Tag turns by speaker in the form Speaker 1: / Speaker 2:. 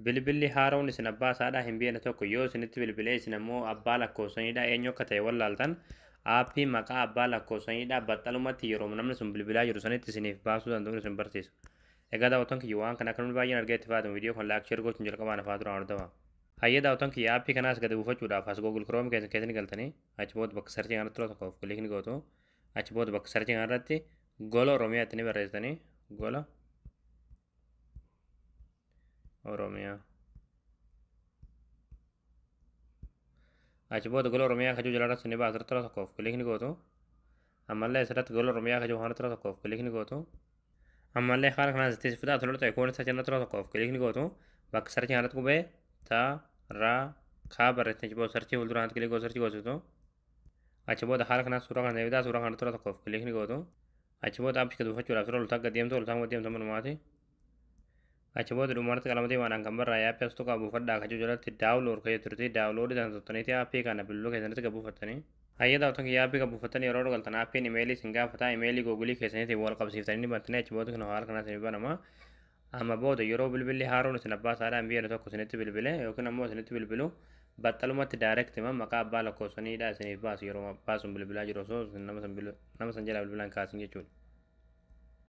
Speaker 1: Bilbilli haaroon isin abbaa isaadhaa hin beekne tokko yoo isinitti bilbilee, isin ammoo abbaa lakkoofsaniidha eenyu akka ta'e wallaaltan, aappii maqaa abbaa lakkoofsaniidha battalumatti yeroo namni sun bilbilaa jiru sanitti isiniif baasuu danda'u isin barsiisa. Egaa daawwattoon kiyya, waan kana akka namni baay'een argee itti fayyadamu, viidiyoo kan like, share gochuun jalqabaan afaa duraan hordofaa. Hayyee daawwattoon kiyya, aappii kanaas gadi buufachuudhaaf as Google Chrome keessa keessatti galtanii, achi booda bakka searchii kanatti yeroo tokkoof click ni gootu. Achi booda bakka searchii kanarratti Gola Oromiyaa itti ni barreessitanii, Gola Oromiyaa. Achi booda Gola Oromiyaa kajuu jalarratti ni baasa, irratti tokkoof click ni gootu. Ammallee asirratti Gola Oromiyaa kajuu kanarratti tokkoof click ni gootu. Ammallee haala kanaan sitti fidaa tola ta'e koon isa jala tokkoof click ni gootu. Bakka searchii kanarratti qubee ta ra kaa barreessitanii, achi booda searchii fuulduraatti click gootu, searchii goositu. Achi booda haala kanaan suuraa kana fidaa, suuraa kanarratti tokkoof click ni gootu. Achi booda aappii gadi buufachuudhaaf suuraa oltaa gad deemtu, oltaa deemtu manumaati. Achi booda dhumarratti qalama diimaadhaan kan barraa'e aappii as tuqaa buufadhaa kajuu jalatti download kajuu turti, download sana tuttaniiti aappii kana bilbiluu keessanitti gad buufattanii. Hayyee daawwattoon kiyya, aappii gad buufattanii yeroo galtan aappiin imeelii isin gaafata, imeelii Googleii keessaniitiin wal qabsiiftanii ni bantanii, achi booda kan haala kanaa isin banama. Amma booda yeroo bilbilli haaroon isin abbaa isaadhaa hin beekne tokko isinitti bbilbile yookiin ammoo isinitti bilbilu, battalumatti direct maqaa abbaa lakkoofsaniidha isiniif baasu, yeroo abbaa sun bilbilaa jiru osoo nama san jalaa bilbilaan kaasin jechuudha.